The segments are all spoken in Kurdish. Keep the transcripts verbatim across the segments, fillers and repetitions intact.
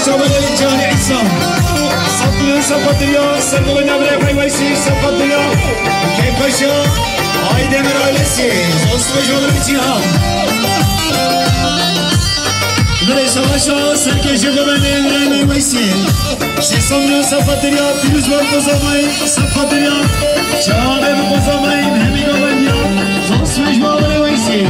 Sabalê Canî Îsa. Sed milyon sefatiriya, ser bo navê Rey Weysî sefatiriya. Keypaşa, Aydemir ailesi, zosme jolê Cîhan. Nurê Şebaşa, serkê ji bo bendê Rey Weysî. Sê sed milyon sefatiriya, pîroz bo Kozavay sefatiriya. Çavê bi Kozavay, hemî govendiya, zosme jolê Weysî.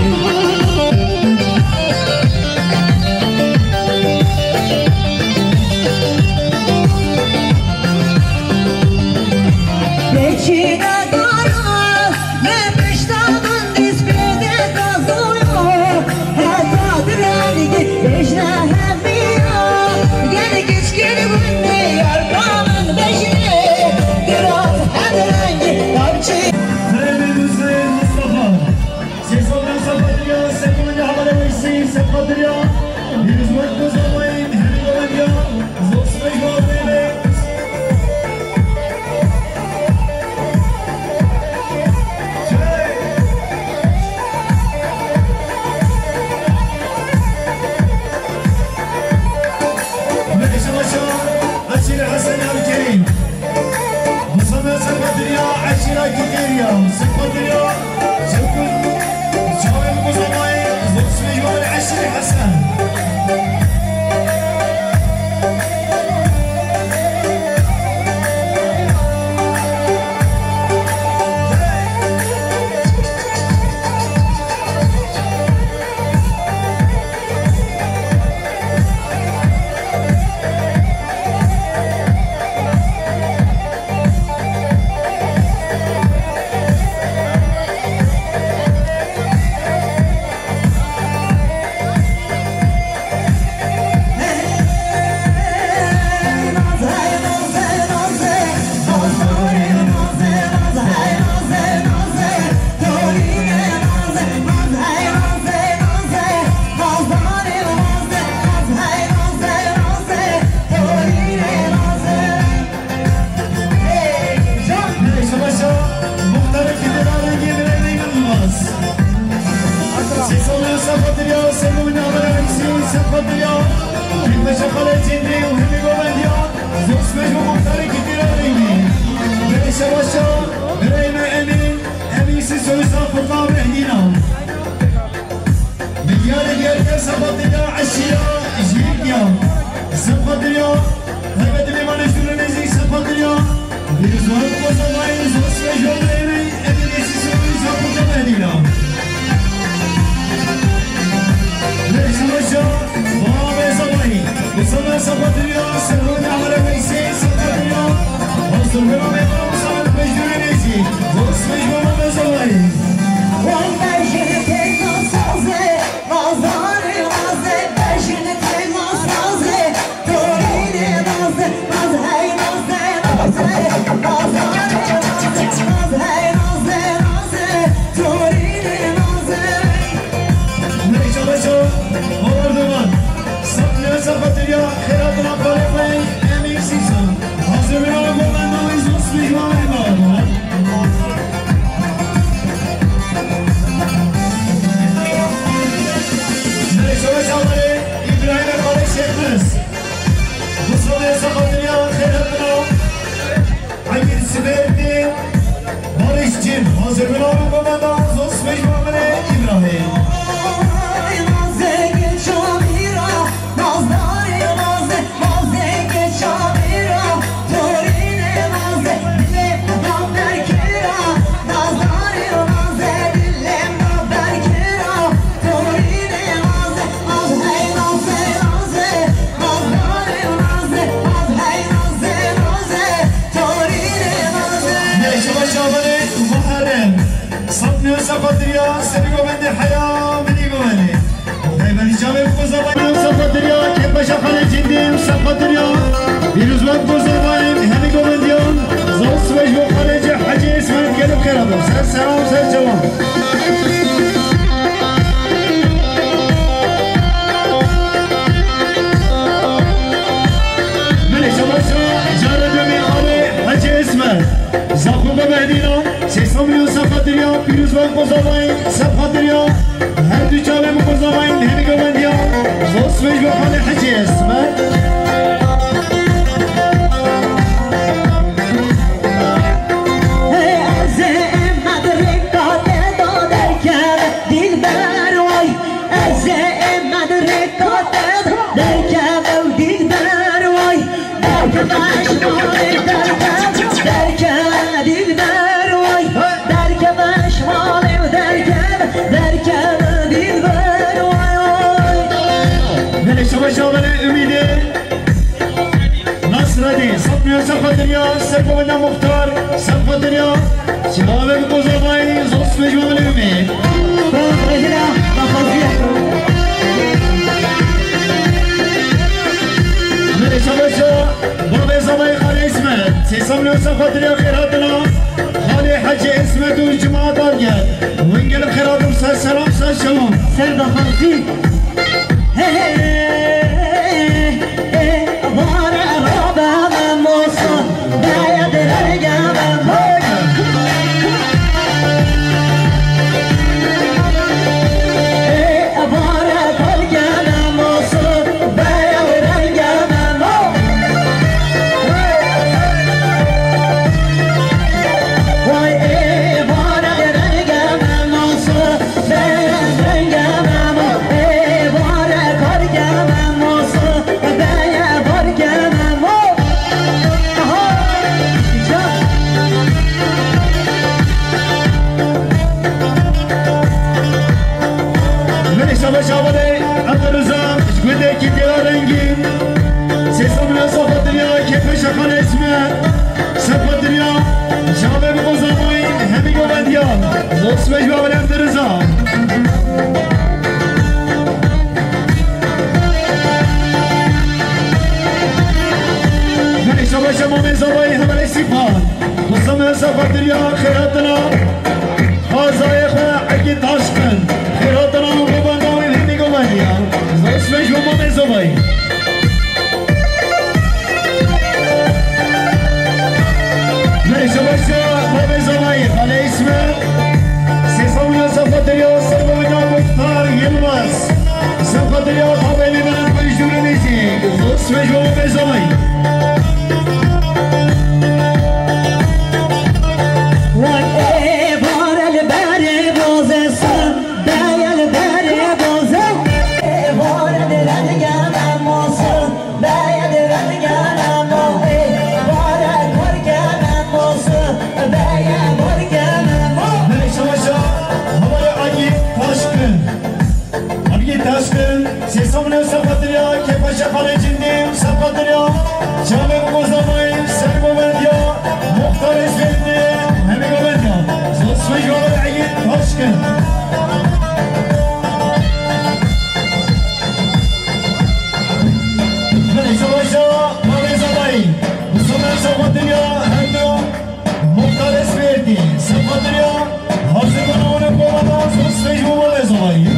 Sê sed milyon sefatiriya, sê sed milyon hevalê Weysî sefatiriya. Pîroz bo Kozavay, hemî govendiya, zosme jolê Weysî. Meşe meşe, Aşîr Hesen Elkerîm. Musa sefatiriya, Aşîra Kîtêriya, sefatiriya, Şevkut, Şawê Muzamay, zosme jolê Aşîr Hesen. Muxtarê Kîtêra Rengî Mirê Neyman Yilmaz. Sê sed milyon sefatiriya, sê sed milyon hevalê Weysî sefatiriya. Keypaşa Xalê Cindî û hemî govendiya, zosme ji bo Muxtarê Kîtêra Rengî. Nurê Şebaşa, Nurê me Emîn, Emîn Sîsoy Zafirka Behdîna. Milyarê diyarker sefatiriya, Eşîra Jîrkiya sefatiriya, taybetî mêvanê jûrê nêzî sefatiriya, pîroz bo Kozavay, zosme jolê Emîn Sîsoy Zafirka Behdîna. Nurê Şebaşa, Bavê Zavayî. Musa sefatiriya, serhorê Emre Weysî sefatiriya. Hazir bira mêvan Musa Mecnûnê Nêzî. Zosme ji bo Bavê Zavayî. Neyşe Başo, Bawardogan, Sapniya Safatiriya, Xêratina Xalê Xwey, Emîr Sîsan. Hazir bira govendan wî zosme ji bo Bawardogan. Neyşe Başo, Îbrahîmê Xalê Şêxmiz. Musa Safatiriya, Xêratina Emîr Sibêrtî Barişçîn, hazir bin abi komanda, zosme ji bo Emre Îbrahîm. Neyşe Başo, Muharrem. Sapniya Safatiriya, serî govendê heya, minî govendê. Heybelî çavê bi Kozavay. Safatiriya, Kêpaşa Xalê Cindî, Safatiriya. Pîroz bo Kozavay, hemî govendiyan. Zosme ji bo Xalê Hecî Îsmaîl, gelek xêr hatin. Ser seran, ser çavan. Neyşe Başo, carê dumî Xalê Hecî Îsmaîl. Zaxo Behdîna, sê sed milyon Safatiriya, pîroz bo Kozavay, Safatiriya. Her du çavê bi Kozavay, hemî govendiyan. Zosme ji bo Xalê Hecî Îsmaîl. Sergovenda Muxtar, Sefqatiriya, Çavê bi Kozavayî, Zosmej Mamelê Umê. Merê Şabaşa, Babê Zavayê Xalê İsmet, Sêsamlê Sefqatiriya xêr hatina, Xalê Hecê İsmet û cemaat Alger. Wengel xêr hatin, ser selam, ser şewan. Ser daxazî. Merê Şabaş Avalê, Emir Riza, ji gundê Kîtiya Rengîn, Sêsamlê Sefqatiriya, Kêfeşa Xalê İsmet, Sefqatiriya, Çavê bi Kozavayî, hemî govendiya, Zosmej Mamelê Emir Riza. Merê Şabaşa Mamê Zavayî, Hevalê Sîpan. Xwestem Sefqatiriya, xêr hatina. Xwezayê xwe Egîd Taşkin. Xêr hatina û kovenda wê hemî govendiya. Zosmej û Mamê Zavayî. Merê Şabaşa Mamê Zavayî, Xalê İsmet. Sêsamlê Sefqatiriya, Sergovenda Muxtar Yilmaz. Sefqatiriya, Babê Lêmenen, Mecnûnê Nêzîk. Zosmej û Mamê Zavayî. Merê Şabaşa, Hevalê Egîd Taşkin. Egîd Taşkin, Sêsamlê Sefqatiriya, Kêfeşa Xalê Cindî, Sefqatiriya, Çavê bi Kozavayî, Sergovendiya, Muxtarê Sêrtê, hemî govendiya. Zosmej Egîd Taşkin. Merê Şabaşa, Mamê Zavayî. Sona Sefqatiriya, her du Muxtarê Sêrtê, Sefqatiriya, hazirkirina wana kovana, Zosmej û Mamê Zavayî.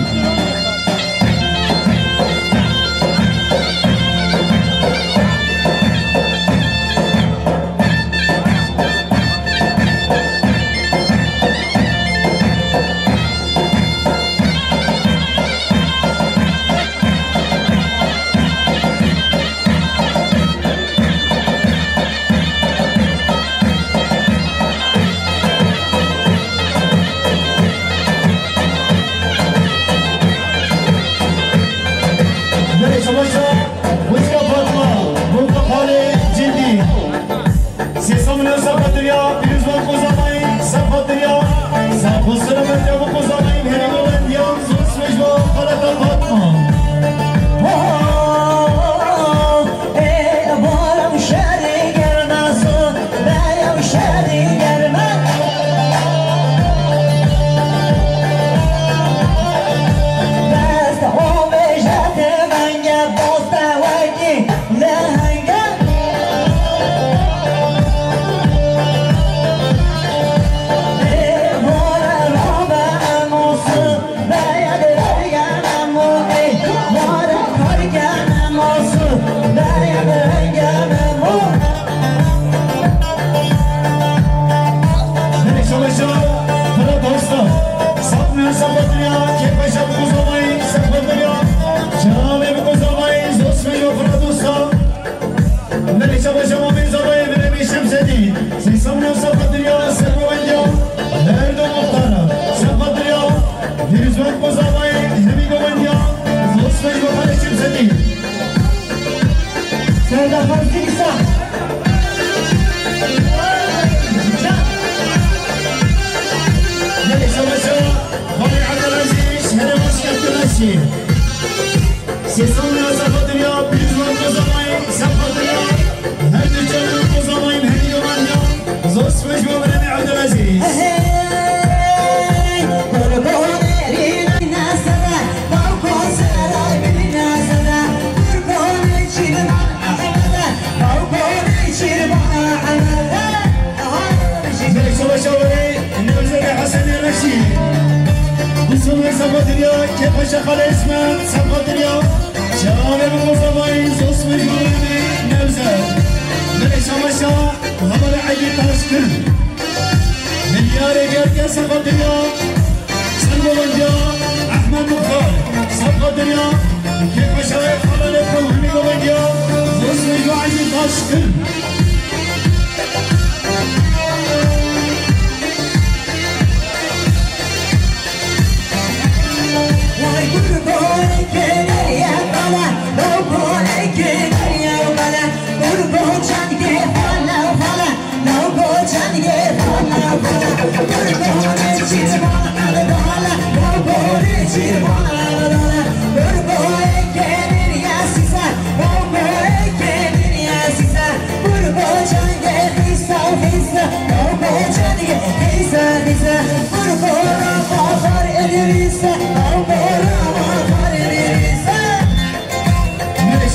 Merê Şabaşa, Xwişka Fatma, Muxta Xalê Cindî. Sêsamlê Sefqatiriya, pîroz be Kozavayî, Sefqatiriya, sağ olsun, Sefqatiriya, Kozavayî, hemî govendiya, Zosmej û Xaleta Fatma. Merê Şabaşa, Firat Aslan, Sefqatiriya, Kêfeşa bi Kozavayî, Sefqatiriya, Çavê bi Kozavayî, Zosmej û Firat Aslan. Merê Şabaşa Mamê Zavayê, Meremê Şemsedî, Sêsamlê Sefqatiriya, Sergovendiya, her du muxtara, Sefqatiriya, pîroz be Kozavayê, hemî govendiya, Zosmej û Xalê Şemsedî. Serdar Fazlî Îsa. Merê Şabaşa, Xalê Ebdulezîz, Herê Başkent Kuleşî. Sêsamlê Sefqatiriya, pîroz be Kozavayê, Sefqatiriya, her du çavê Kozavayî, hemî Sefa Dirya, Kêpaşa Xalê İsmet, Sefa Dirya, Çavê Mozavayî, Zosmir Gulî, Nevze, Mereşa Meşa, Hevalê Egî Taşkir, Milyarê Gerge, Sefa Dirya, Sergovendiya, Ehmed Muxtar, Sefa Dirya, Kêpaşayê Xalê Fehmî Govendiya, Zosmir Gulî, Egî Taşkir.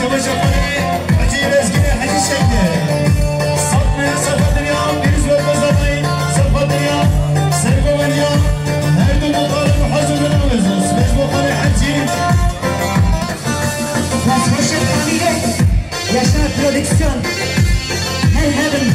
Şebaşa Xalê, Hecî Lezgînê, Hecî Şekir. Satmê Sefa Dirya, Pîrozbek Kozanay, Sefa Dirya, Sergoveniya, her du muxtarê hazir bin avêzin. Sibêj bo Xalê Hecî. Paşpaşê Kamîlê. Yaşar Prodüksiyon. Her hebin.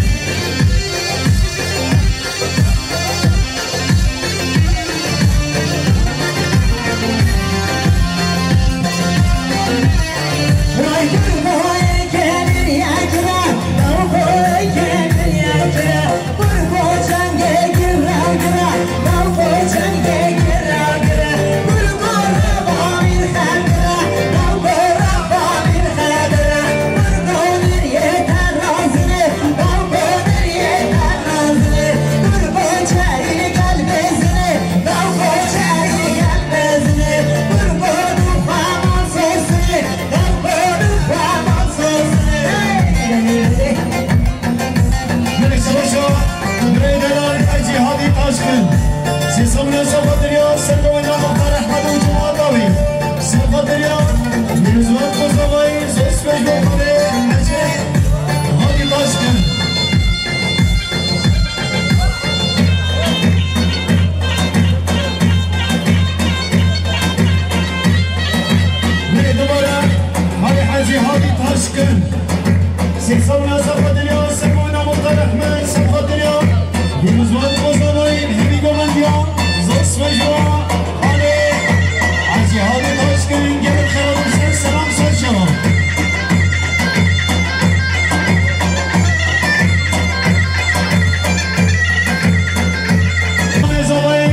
Melek Savaşa, birey delal, Hecî Hadî Taşkin. Sê sed milyon Sefa Dirya, Sergovenda Muxtar Ehmed û cemaata wî. Sefa Dirya, Pîrozbek Kozanay, Zosmej Boxanê, Hecî Hadî Taşkin. Wê dubare Halê Hecî Hadî Taşkin. Sê sed milyon Sefa Dirya, Sergovenda Muxtar Ehmed, Sefa Dirya, Pîrozbek Kozanay, Hemî Govendiya, Zosmej Boxanê, Hecî Hadî Taşkin, gelin xeradin ser selam ser şevan. Navê Zolay,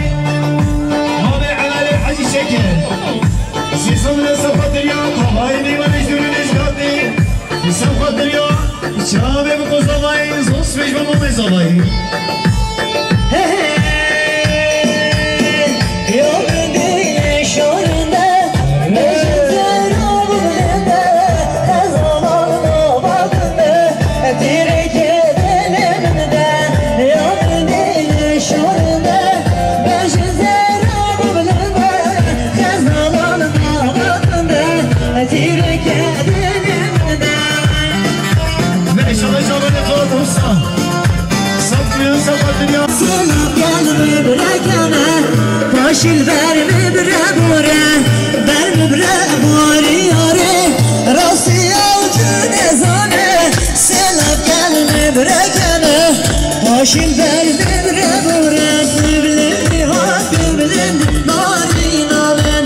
navê Elalê Hecî Şekir. Sî sed milyon Sefa Dirya, Tavayê Neyvanê Jûrî Necgatî. Sefa Dirya, çavê bi Kozanay, Zosmej bo Mamê Zolay. Maşallah, şahane, Fuat Usta. Saf bir Sefa Dirya. Sena gel mi bire keme, paşil ver mi bire bore, ver mi bire bore yare, rasiya ucu nezane. Sena gel mi bire keme, paşil ver mi bire bore, tu bilind ha, tu bilind narîna min.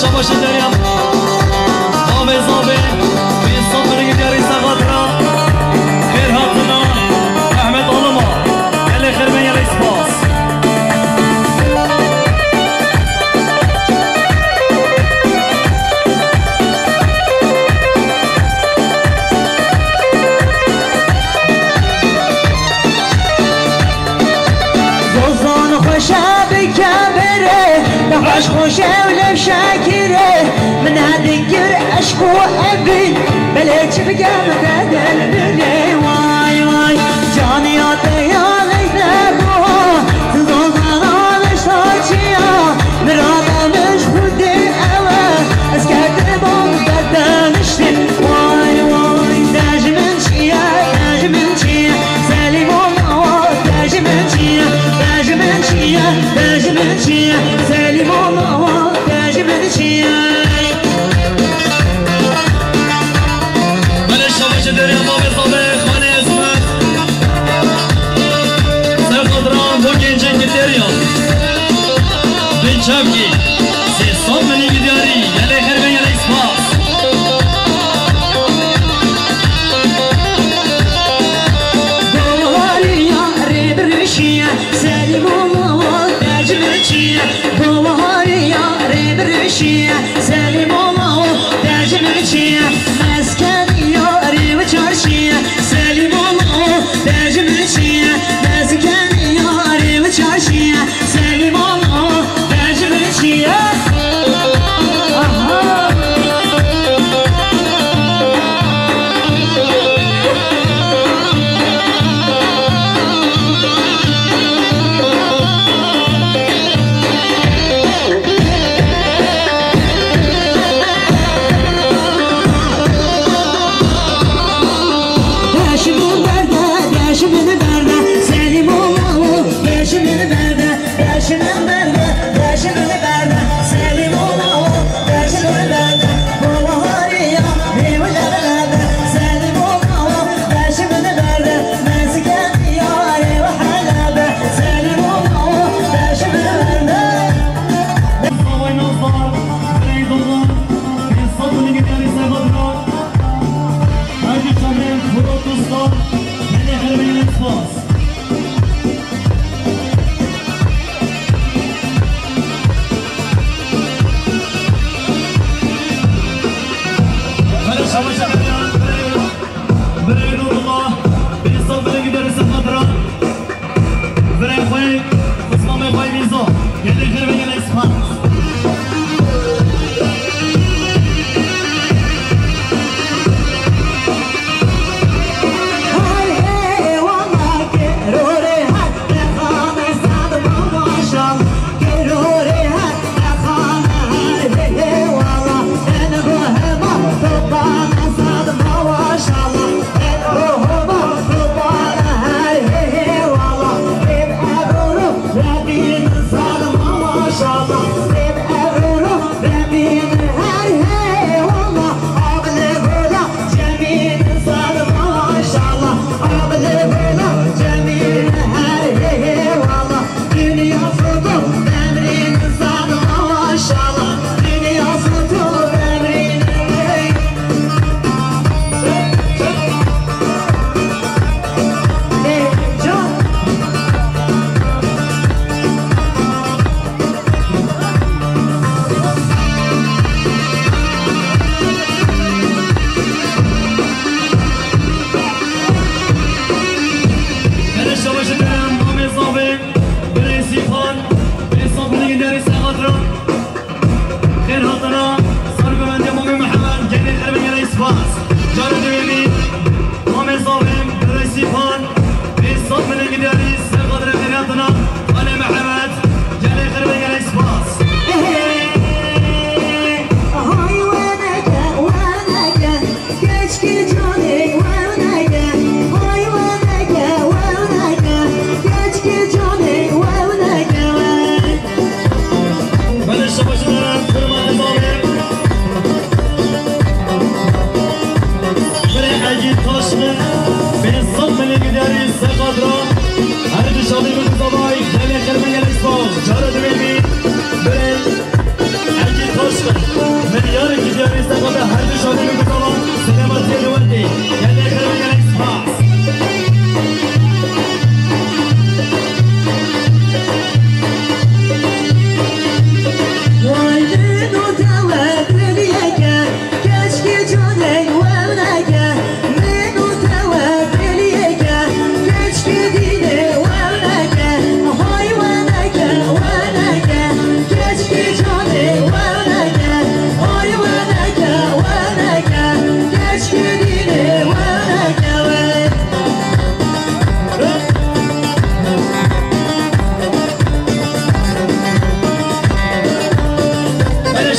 Şabaşa derya. Navê zavê, pênc sed miling diyarî ser xatira. Xêr hatina. Mehmet Alima. Gelê xêr be, gelê spas. Zozan xweş e bi keberê, nexweş xweş e û lev şekirê. Min hedikir eşq û evîn, belê çi bikem te del bilê. Way way, caniya te ya leyne buha, tu zozana lişta çiya, mirada min ji xwedê ew e, ez kerdine bang te teniştî. Way way, te ji min çi ye, te ji min çi ye, Selîm ol awa, te ji min çi ye, te ji min çi ye, te ji min çi ye, Selîm ol awa, te ji min çi ye. Belê şabaşê derya mavê zavê xanê Esmet. Ser xatira bo gencên ki derya. Bin çavkî. Sê sed miling diyarî. Gelê xêr be, gelê spas. Baharî ya rê birişiye, Selîm ol awa, te ji min çi ye. Baharî ya rê birişiye, Selîm ol awa, te ji min çi ye. Mesken yarê bi çarşiye, Selîm ol awa, te ji min çi ye. Mesken yarê bi çarşiye, Selîm ol awa, te ji min çi ye. Aha. Beşimin berde, beşimin berde, Selîm ola o, beşimin berde, beşimin berde, beşimin berde, Selîm ola o, beşimin berde. Baharî ya, hêwile berde, Selîm ola o, beşimin berde, mezgên ya, hêwile be, Selîm ola o, beşimin berde. Zavay Nazar, Reydoğan, Esat Ulî Gideri Segadra, Hacı Çamel, Murat Usta, Melek Ermeni Spas. Barış Savaşı Derya, Birey Nurullah, Esat Ulî Gideri Segadra. Birê xwe, xizmamê xwe mîzo. Gelê xêr be, gelê spas. Hey, hey, wala ke rore hat, xame sad ma maşallah. Ke rore hat, xame har, hey, hey, wala. En bu hema, topana sad ma maşallah. Gelê şabaşê derya, mamê zavê, birê Sîfan, Esat Ulî Gideri Segadra. Xêr hatina, sar gurandê Mamê Mihemed, gelê xêr be, gelê spas. Cara dewêmî, Mamê zavê, birê Sîfan, Esat Ulî Gideri Segadra. Xêr hatina, Xalê Mihemed, gelê xêr be, gelê spas. Hay weneke, weneke. Keçkê canê werneke, hay werneke, werneke. Keçkê canê werneke, wer.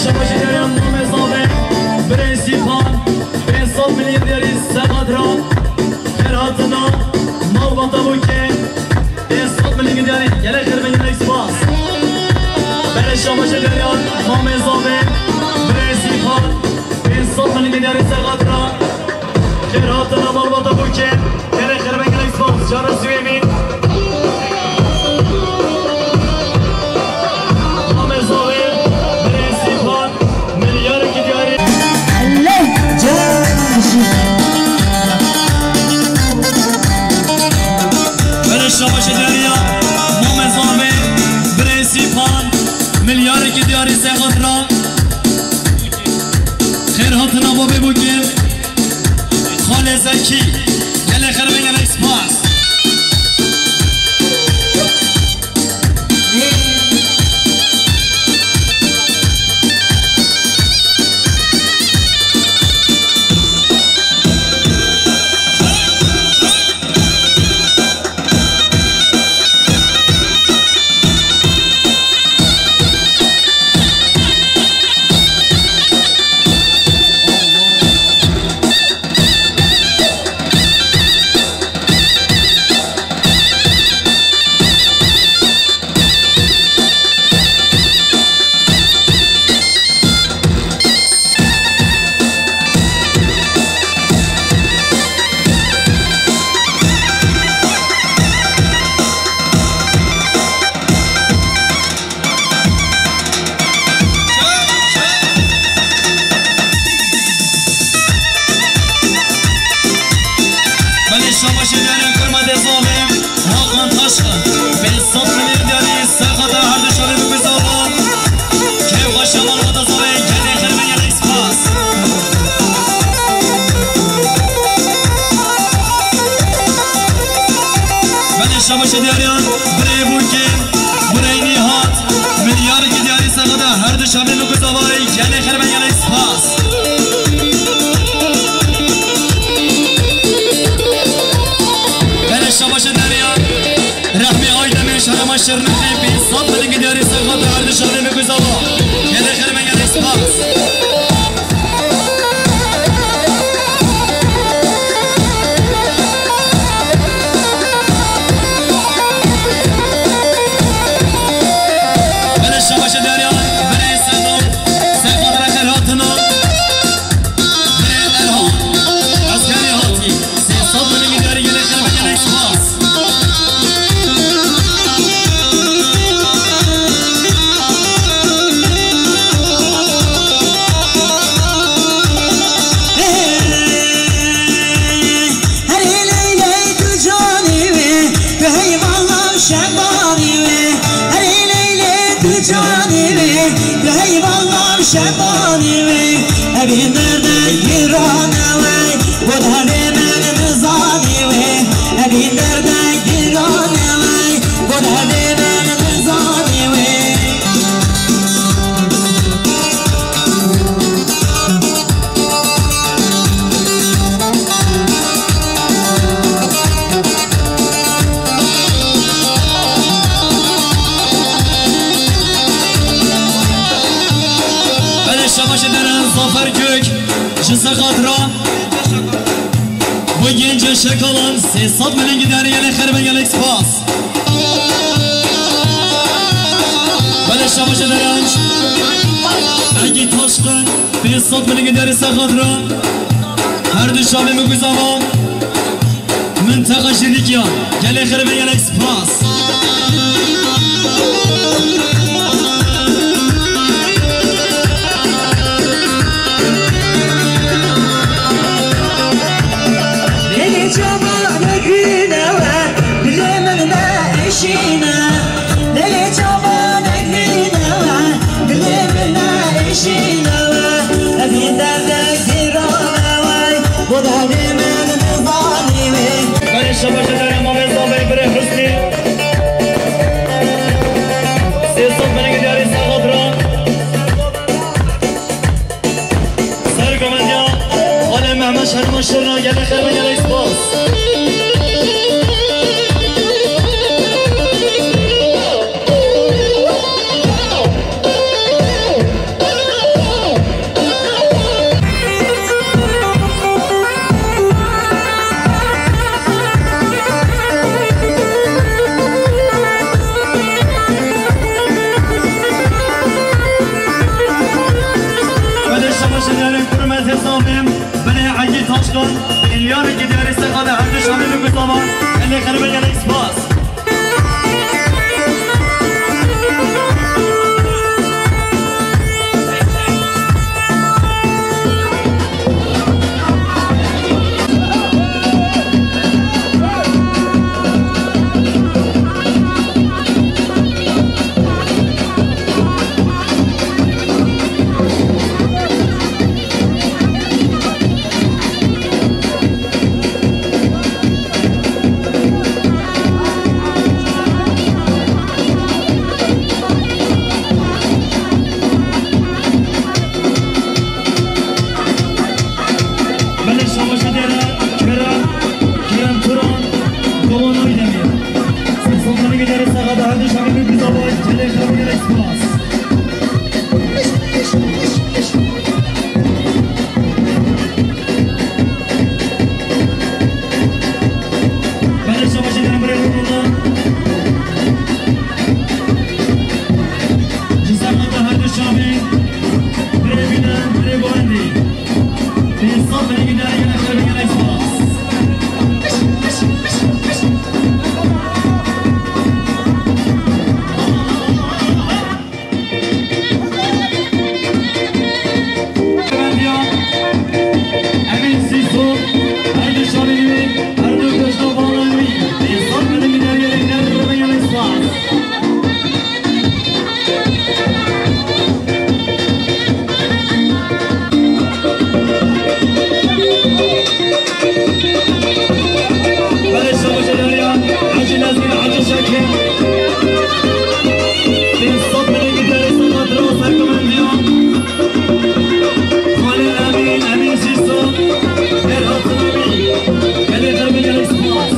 Şabaşê diyariya Mamê Zavê, birê Sîpan, pênc sed milî diyarî Serxatira, xêrhatina malbata Bûkê, pênc sed milî diyarî gelek xêr be, gelek spas. Belê şabaşê diyariya Mamê Zavê, birê Sîpan, pênc sed milî diyarî Serxatira, xêrhatina malbata Bûkê, gelek xêr be, gelek spas. Cara Swêvî. Mamê Zavê, birê Sîpan, milyarekî diyarî. Belê şabaşê diyariya Mamê Zavê, birê Sîpan, milyarekî diyarî Serxatira. Xêrhatina babê Bûkê. Xalê Zekî, gelek xêr be, gelek spas. Belê şabaşê diyarê kurma dê zavê, Hakan Taşkın. Pênc sed milî diyarî Serxatira, her du şavê bikû zava. Kêf xweş e malbata Zavê, gelek xêr be, gelek spas. Belê şabaşê diyariya birê Bûkê, birê Nîhat, milyarekî diyarî Serxatira, her du şavê bikû zava, gelek xêr be, gelek spas. Belê şabaşê diyariya Rehmî Aydemir, Şarama Şirnexê, pênc sed milî diyarî Serxatira, her du şavê bikû zava, gelek xêr be, gelek spas. Belê şabaşê diyariya birê Sedo, Serxatira xêrhatina. Birê Erhan, eskerî hatî. Sê sed milî diyarî, gelek xêr be, gelek spas. Herê ley ley tu canî wê, tu heyvana şebanî wê. Herê ley ley tu canî wê, tu heyvana şebanî wê. Evîn derdek giran e wey, bo derdê min nizanî wê. Evîn derdek giran e wey, bo derdê min nizanî wê. Belê şabaşê diyarî Zafer Gök, ji Serxatira. Bu gence şekalan sê sed milî diyarî, gelek xêr be, gelek spas. Belê şabaşê diyarî Egî Taşkın, pênc sed milî diyarî Serxatira. Her du şavê bikû zava. Minteqa Jîrîkiya, gelek xêr be, gelek spas. Lê çawa ne güne we, dilê min ne eşîne. Lê çawa ne güne we, dilê min ne eşîne we. Evîn derdek giran e wey, bo derdê min nizanî wê. Belê şabaşê diyarî Mamê Zavê, birê Husnî. Sê Milyarê gidyarê seqada her du şamê bi guzavan. Elê xerbe gelek spas. Belê şabaşê dêre kera Kerem Turan, Dowan Aydemir. Sesonlarını giderek sahada hadi şamil bir güzel var. Celal Şahin Express. Belê şabaşê dêre birê Nurullah. Ji zehmeta her du çavê birê Bîlan, birê Guhendî. Pênc sed milî giderê gelek xerbê gelek spas. Emin Sîso, her du çavê wî, her du goşta vala wî. Pênc sed milî giderê gelek xerbê gelek spas. Belê şabaşê dêre ya Hacî Nezîr, Hacî Şakir. Pênc sed milî giderê saqat ra serkemendiya. Xalê Emîn, Emîn Sîso, Ferhat Navî. Gelê xerbê gelek spas.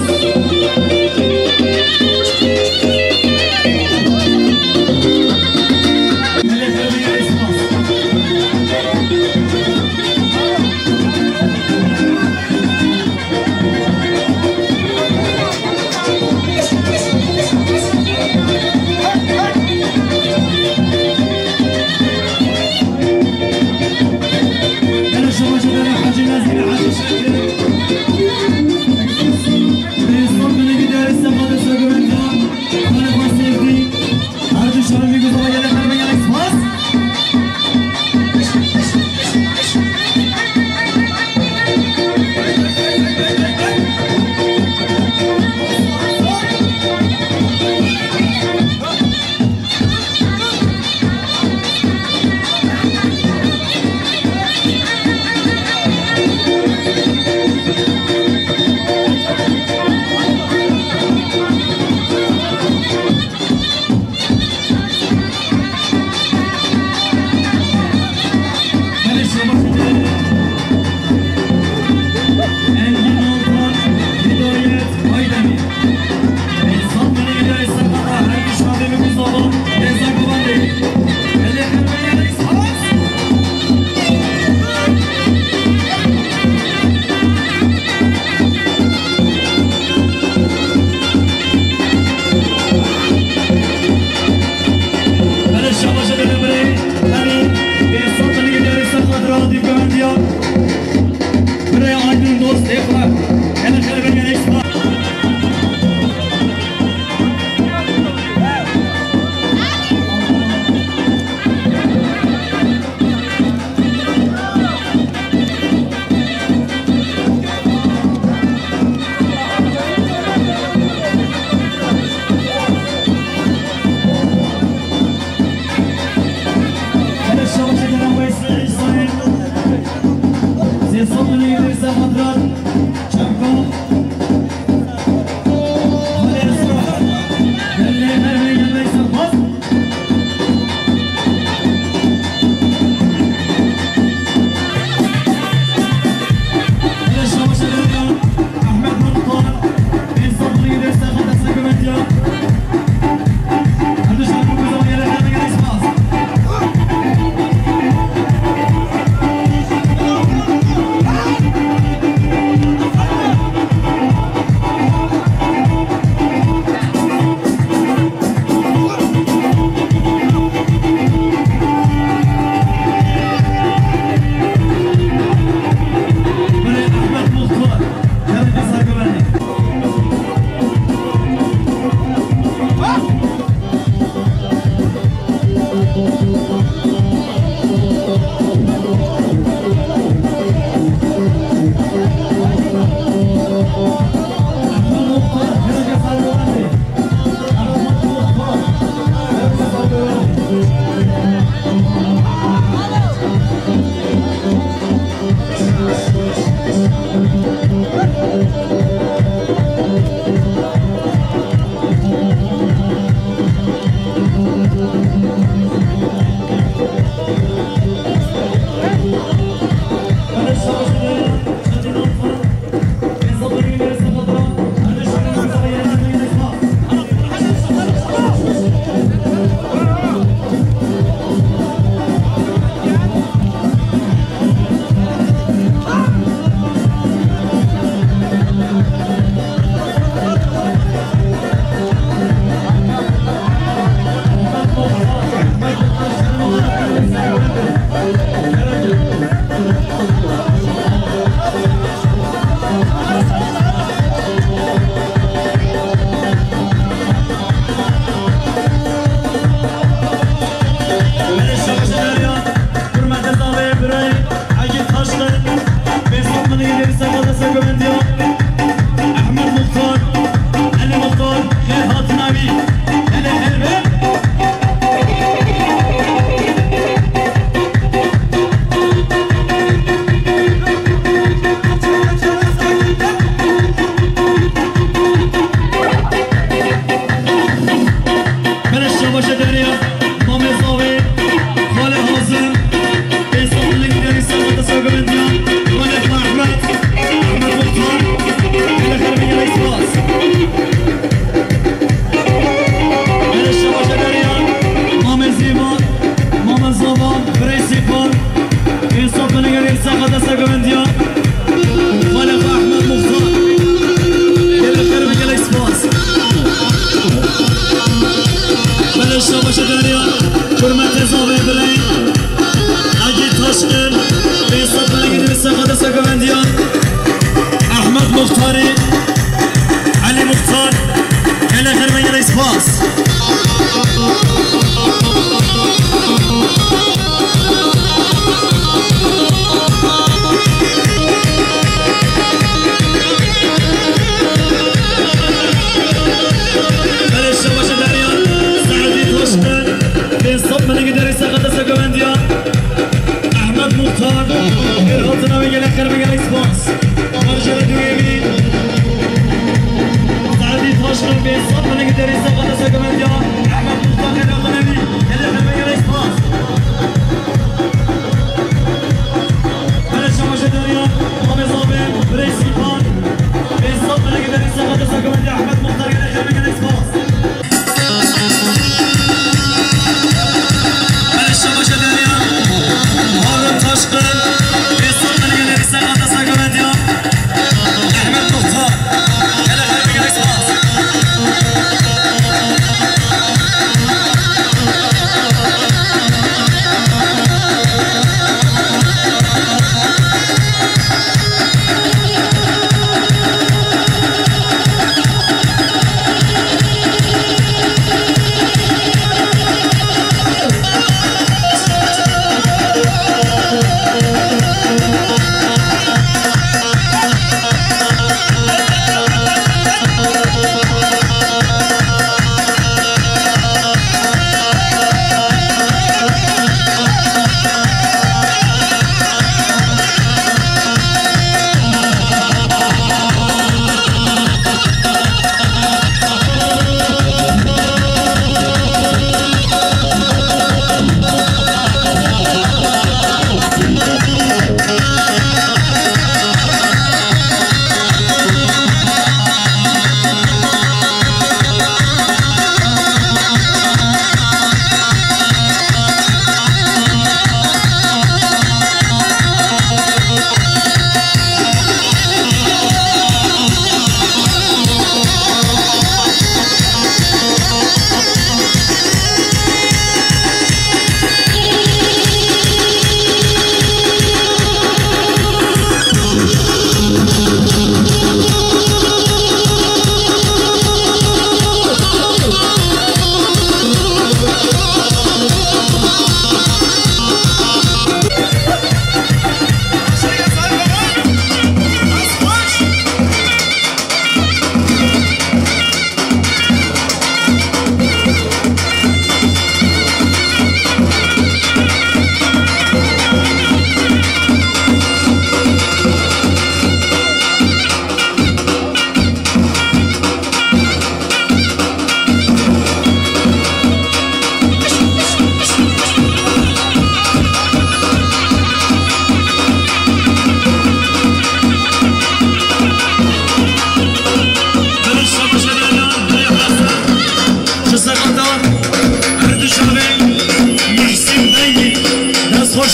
Belê şabaşê dêre Engin Altan, Hidayet Aydemir. Pênc sed milî giderê saqata her du çavê bi guzavan. Rêza Govendê. Belê xerbê gelek spas. Belê şabaşê dêre birê Emîn, pênc sed milî giderê saqat ra dîv Guhendiya. Birê Aydin Dost, ê xwe. Gelê xerbê gelek spas. Beleş Şabaşa Derya, Mamê Zavê, Xalê Hazim, Êsa Milik Derî Serqeta Sergovendiyan, Xalê Xwe Ehmed, Ehmed Muxtar, Gelê Xerbî, gelek spas. Beleş Şabaşa Derya, Mamê Zîvan, Mamê Zavan, Birey Sîfan, Êsa Milik Derî Serqeta Sergovendiyan, Xalê Xwe Ehmed Muxtar, Gelê Xerbî, gelek spas. Beleş Şabaşa Derya, Hurmetê Zavê Birey, Hecî Taşkil, Behzat Melîkî Derî Serqeta Sergovendiyan, Ehmed Muxtarî, Elî Muxtar, Gelê Xerbî, gelek spas. Belê Şabaşa Derya, Seedî Taşkil, Behzat Melîkî Derî Serqeta Sergovendiyan, Ehmed Muxtar, Ferhat Navî, Gelê Xerbî, gelek spas. Marjara duyemî, Seedî Taşkil, Behzat Melîkî Derî Serqeta Sergovendiyan, Ehmed Muxtar, Ferhat Navî, Gelê Xerbî, gelek spas. Belê Şabaşa Derya, Mamê Zavê, Birey Sîfan, Behzat Melîkî Derî Serqeta Sergovendiyan, Ehmed Muxtar, Gelê Xerbî, gelek spas. Belê Şabaşa Derya, Harun Taşkil, Behzat Melîkî Derî Serqeta Sergovendiyan, Ehmed Muxtar, Gelê Xerbî, gelek spas.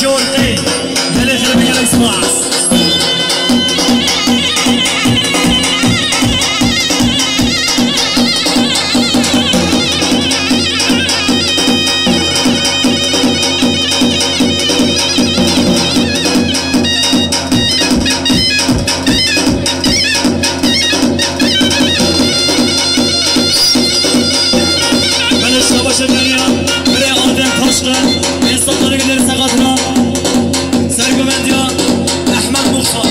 Gelê xêr be, gelek spas. Belê şabaşê Derya, birê Adem Taşkı, Esnafları Gider Sakatına, Sergovendiya, Ahmet Muxtar.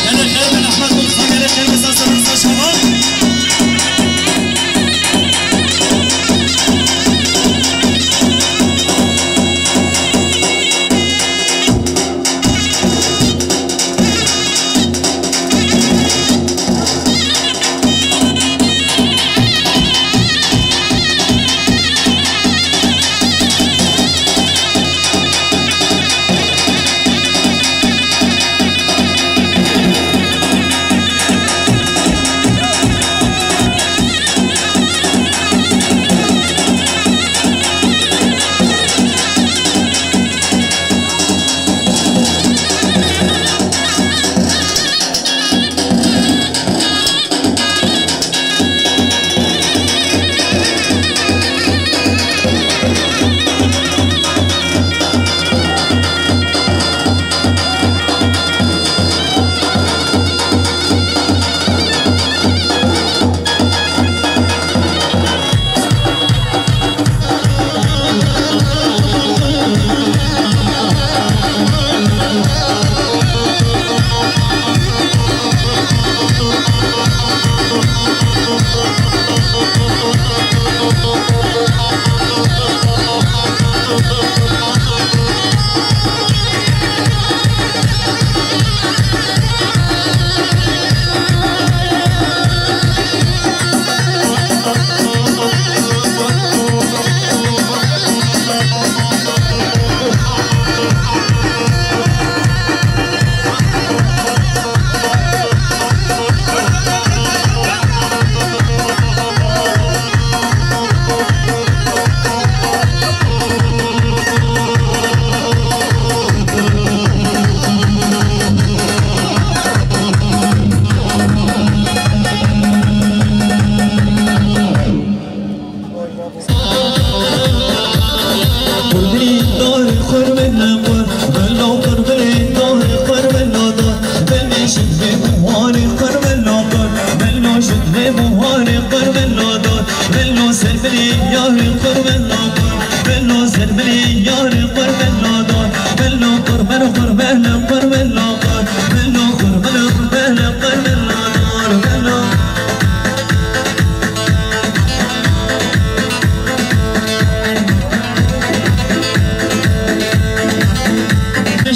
Gelê xêr be Ahmet Muxtar, gelê xêr be, ser ser ser şaban.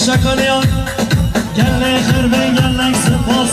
Şakaniyan, gelê xêr be, gelek spas.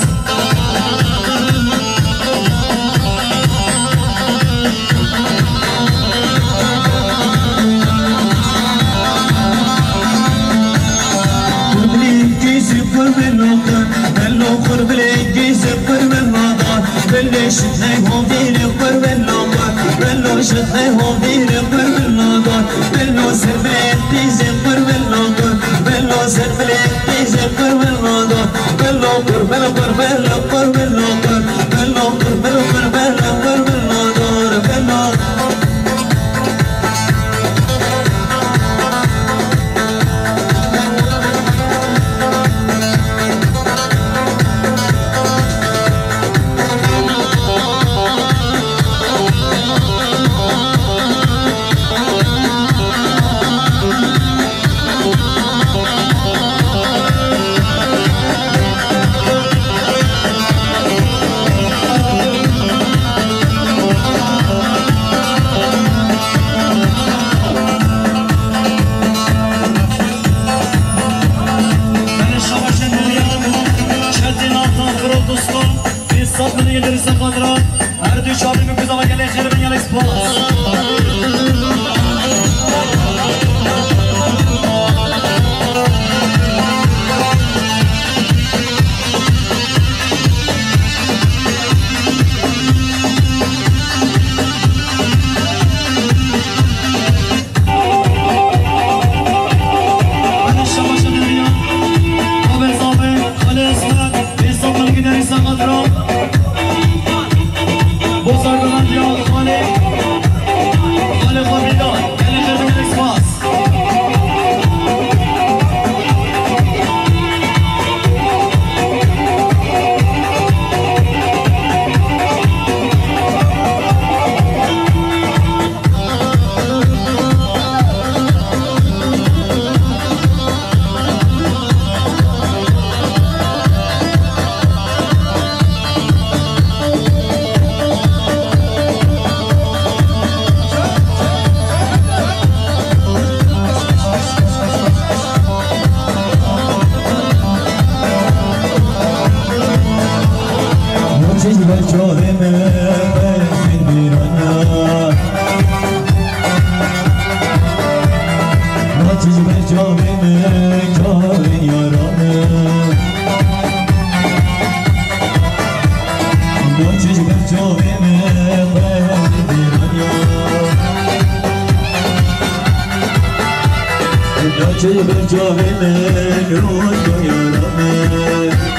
Belê şabaşê Derya, Çetin Altan Protostan, Esat Mini Yıldırız Sakadra, her du çarpı kuzava gelê xêr bin, gelek spas. Çavê me xelkên bîran e. Naçiz ber çavê me çavên yaran e. Naçiz ber çavê me xelkên bîran e. Naçiz ber çavê me rût yaran e.